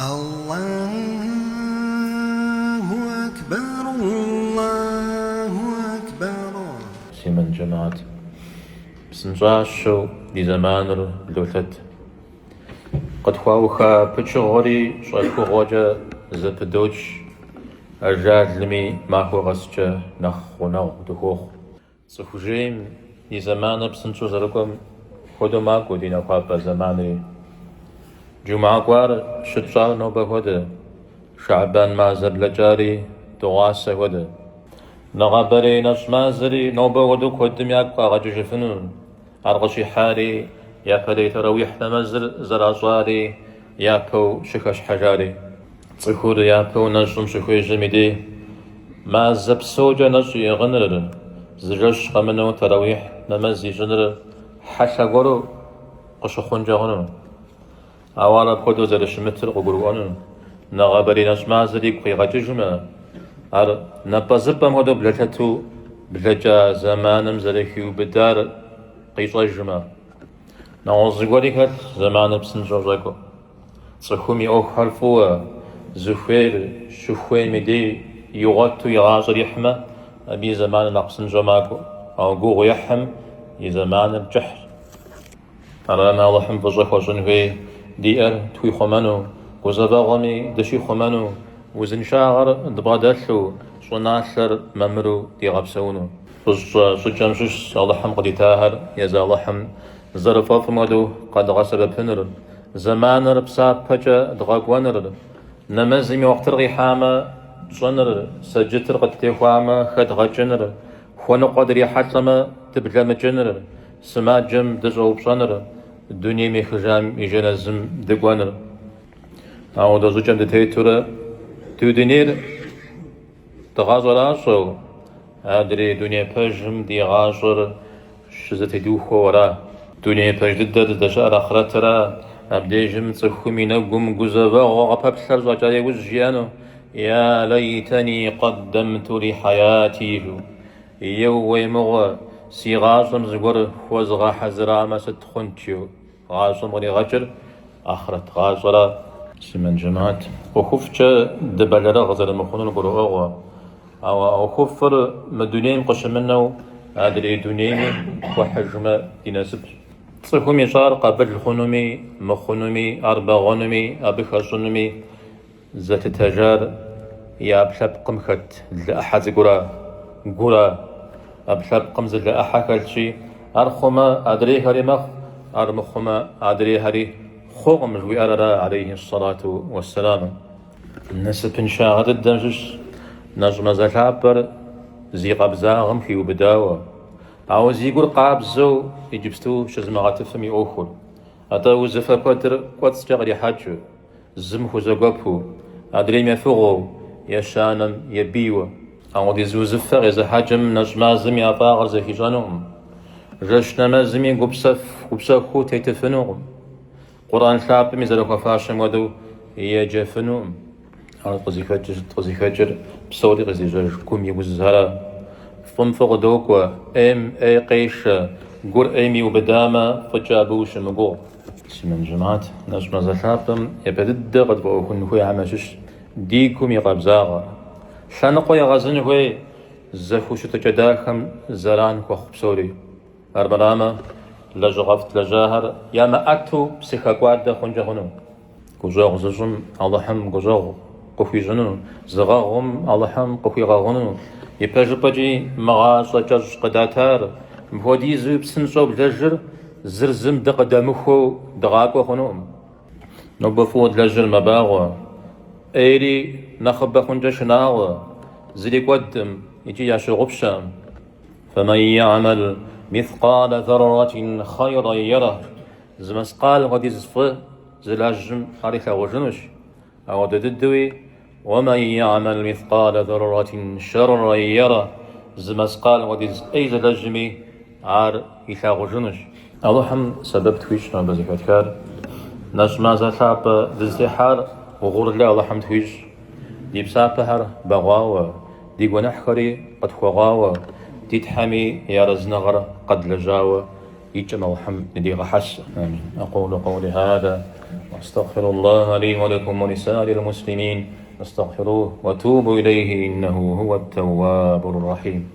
Аллаху акбар, Аллаху акбар. Муслъымэн жэмыхьэт, псынщӏащэу ди зэманыр блолъэт. Къытхуауха пычыгъуэри щӏэхыгъуэкӏэ зэпыдоч, ажалми махуэ къэскӏэ нэхъ гъунэгъу дыхуохъу. Цӏыху жейм и зэманыр псынщӏэу зэрыкӏуэм хуэдэу макӏуэ ди нахуапӏэ зэманри. Джумгьэ кӏуар щытщӏар нобэ хуэдэ, Шэӏбан мазэ блэкӏари дыгъуасэ хуэдэ. Нэгъабэрей нэщӏ мазэри нобэ хуэдэу куэдым ягу къагъэкӏыжыфыну, ар къыщихьари, япэрей тэрауихь нэмэзыр зэращӏари, япэу щыхэщхьэжари. Цӏыхур япэу нэщӏым щыхуежьэм и дей мазэ псокӏэ нэщӏ иӏыгъыныр, зы жэщ къэмынэу тэрауихь нэмэз ищӏыныр хьэлъэ гуэру къыщыхъункӏэ хъуну. Ауэ ар апхуэдэу зэрыщымытыр къыгурыӏуэну, нэгъабэрей нэщӏ мазэр игу къигъэкӏыжмэ, ар напӏэзыпӏэм хуэдэу блэлъэту блэкӏа зэманым зэрыхиубыдар къищӏэжмэ. Нэгъуэщӏ зыгуэри хэлъщ зэманыр псынщӏэу щӏэкӏуэм. Цӏыхум и ӏуэхухэр фӏыуэ, зыхуейр щыхуейм и дей игъуэту и гъащӏэр ихьмэ, абы и зэманыр нэхъ псынщӏэу макӏуэ. Ауэ гугъу ехьым и зэманыр кӏыхьщ. Арамэ, Алыхьым фӏыщӏэ хуэщӏын хуей диӏэр тхуихъумэну, гузэвэгъуэми дыщихъумэну, узыншагъэр дбгъэдэлъу, щӏыналъэр мамыру дигъэпсэуну. Фӏыщӏэ щӏыкӏэм щыщщ Алыхьым къыдитахэр езы Алыхьым зэрыфӏэфӏым хуэдэу къэдгъэсэбэпыныр, зэманыр псапэкӏэ дгъэкӏуэныр, нэмэзым и уэхътыр къихьамэ тщӏыныр, сэджытыр къыттехуамэ хэдгъэкӏыныр, хуэныкъуэ дрихьэлӏэмэ дыблэмыкӏыныр, сымаджэм дыщӏэупщӏэныр, дунейм ехыжам и жэнэзым дыкӏуэныр. Ауэдэ щӏыкӏэм дытетурэ ди дунейр дгъэщӏэращӏэу, адрей дуней пэжым ди гъащӏэр щызэтедухуэу ара? Дуней пэж дыдэр здэщыӏэр ахърэтыра? Абдежым цӏыхум и нэгум гузэвэгъуэ къыпэплъэр щӏэкӏа иужь жиӏэну, Я лэйтэни къэддэмту ли хьэяти жиӏэу. Еууей мыгъуэ, си гъащӏэм зыгуэр хуэзгъэхьэзырамэ сыт хъунт жиӏэу. Гъащӏэм къригъэкӏыр ахърэт гъащӏэра? Муслъымэн жэмыхьэт, ӏуэхуфӏкӏэ дыбэлэрыгъ зэрымыхъунур гурыӏуэгъуэ, ауэ а ӏуэхуфӏыр мы дунейм къыщымынэу адрей дунейми хуэхьыжмэ ди насыпщ. Цӏыхум ищӏар къабыл хъунуми, мыхъунуми, ар бэгъуэнуми, абы хэщӏынуми Зэлъытэжар и ӏэпкълъэпкъым хэт лы ӏыхьэ цӏыкӏура, гура. ӏэпкълъэпкъым зы лы ӏыхьэ хэлъщи, ар хъумэ, адрейхэри мэхъу, ар мыхъумэ, адрейхэри хъукъым, жыхуиӏэр ара, алейхи сэлату уэсселам. Насыпыншагъэ дыдэм щыщщ нэщӏ мазэ лъапӏэр зи къабзагъым хиубыдауэ, ауэ зи гур къабзэу иджыпсту щызымыгъэтыфым и ӏуэхур, атӏэ узыфэ куэдыр кӏуэцӏкӏэ кърихьэкӏыу. Зым хузэгуэпу, адрейм ефыгъуэу, ещанэм ебийуэ. Апхуэдиз узыфэ къезыхьэкӏым нэщӏ мазэм и ӏэфӏагъыр зэхищӏэнукъым. Жэщ нэмэзми гупсэхуу тетыфынукъым. Къурӏэн лъапӏэми зэрыхуэфащэм хуэдэу еджэфынукъым. Ар къызыхэкӏыр сыт? Къызыхэкӏыр псори къыздежьэж гум и узхэрэ. Фӏым фӏы къыдокӏуэ, ӏейм ӏей къешэ, гур ӏейм иубыдамэ, фӏыкӏэ абы ущымыгугъ. Муслъымэн жэмыхьэт, нэщӏ мазэ лъапӏэм япэ дыдэ къытфӏэӏуэхун хуейхэм ящыщщ ди гум и къабзагъэр. Лъэныкъуэ егъэзын хуей зэхущытыкӏэ дахэм зэран хуэхъу псори. Армырамэ, лэжьыгъэфӏ длэжьахэр ямыӏэту псыхэкӏуадэ хъункӏэ хъуну. Гущӏэгъу зыщӏым Алыхьым гущӏэгъу къыхуищӏыну, зыгъэгъум Алыхьым къыхуигъэгъуну. Ипэжыпӏэкӏи мы гъащӏэ кӏэщӏ къыдатар, мыпхуэдизу псынщӏэу блэжыр зыр зым дыкъыдэмыхуэу дгъакӏуэ хъунукъым. Нобэ фӏыуэ длэжьыр мэбагъуэ, ӏейри нэхъыбэ хъункӏэ шынагъуэ, зыри кӏуэдкъым икӏи ящыгъупщэкъым. Фэмэн йэгьмэл мисъалэ зэррэтин хъайрэн ерэ. Зы мэскъал хуэдиз фӏы зылэжьым ар илъагъужынущ. Ауэдэ дыдэуи, уэмэн йэгьмэл мисъалэ зэррэтин шэррэн ерэ, зы мэскъал хуэдиз ӏей зылэжьми ар илъагъужынущ. Алыхьым сэбэп тхуищӏ нобэ зэхэтхар, нэщӏ мазэ лъапӏэ дызытехьар угъурлы Алыхьым тхуищӏ, ди псапэхэр бэгъуауэ, ди гуэныхьхэри къытхуэгъуауэ, ди Тхьэми и арэзыныгъэр къэдлэжьауэ икӏэм Алыхьым ныдигъэхьэс. Амин. Акъулу къаули хаза. Астагъфируллах ли ва лакум ва лисаирил муслимин, фастагъфирух ва тубу илейхи иннаху хуа ттаввабур рахим.